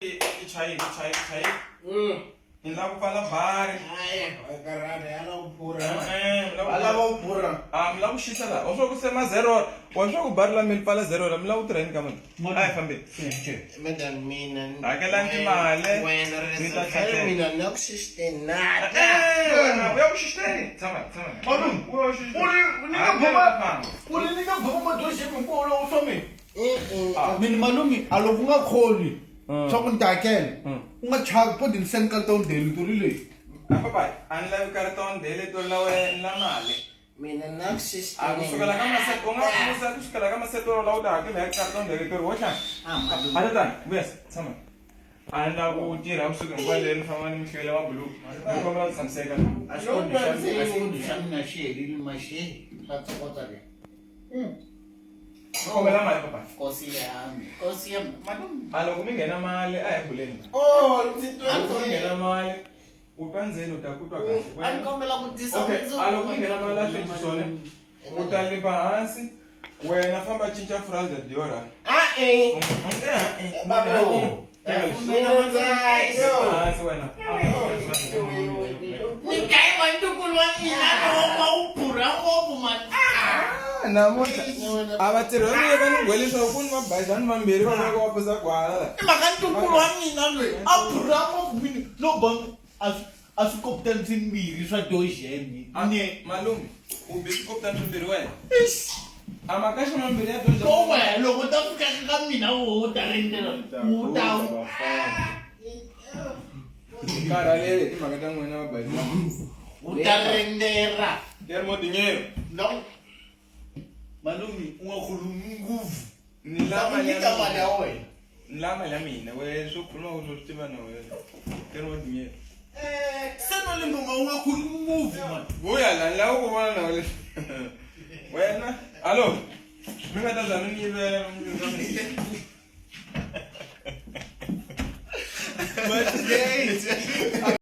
I chayile, chayile, chayile. Ni lava ku pfala bari. Va lava ku phurha. A mi lava ku xisa laha. Wa swi ku se ma zero. Wa swi ku bari la mi pfala zero la mi lava ku tirha yini ka mina? A hi fambeni. Madam mina. Hakelani timali. Wena Mi ta ri tlhela. mina na ku xixiteni nada. Eh, wena u ya ku xixiteni. Tshama, tshama. Malume, U ya ku xixiteni. u ri ni nga buma u ri ni nga buma madoxi hinkwawo lowu swa mina. Mina malume a loko u nga kholwi swa ku ni ta hakela u nga chavi podi ni send karton daily tori leyi. A papa, a ni lavi karton daily tori la wena ni la mali. Mina na ku A kusukela ka masete u nga musa kusukela ka masete la u ta hakela hi karton daily tori wo hlaya. A tatana, vuya tshama. A ni lava ku tirha vusiku hinkwabyo leri ni famba ni mi hlekela mabuluku. Ni kombela ku tshamiseka. A xikondo xa a xikondo xa mina xi herile maxe swa tsokotsa le. Ni kombela mali papa. Nkosi yami, nkosi yami. Malume. A loko mi nghena mali a hi buleni. Oh, ndzi twa A loko mi nghena mali u twa ndzeni u ta ku twa kahle. A ni kombela ku tisa Okay, a loko mi nghena mali a swi swona u ta liba hansi wena famba cinca furaza diora. Ah eh. Babo. Mina ndza Hansi wena. Ni dlayiwa ntukulu wa mina lowu wa wu phurha ngopfu mani. Ah, namuntlha a vatirhi va mina va ni gwele leswaku ku ni mabayizani mambirhi va veka va phuza gwala la. I mhaka ntukulu wa mina loyi a phurha ngopfu mina no ba a swi a swikoputani swimbirhi swa dojeni ne Malume, u bi swikoputani swimbirhi wena. A makaxa mambirhi ya dojeni. ko wena loko u ta fika ka mina wo ta rindzela u ta Karhalele hi timhaka ta n'wina vabayizani. u ta rindzela Guillermo dinheiro. no malume u nga khulumi ngopfu Ni ta lava ku mali ya nyika mali ya mina. wena Ni lava mali ya mina. We swo khuluma ku swo swi tiva na wena. Guillermo dinheiro. se no le ngoma u nga khulumi ngopfu mani Vuya la, ni lava ku vona na wena. Wena, alo. Mi nga ta za mi ni yivela mi ni But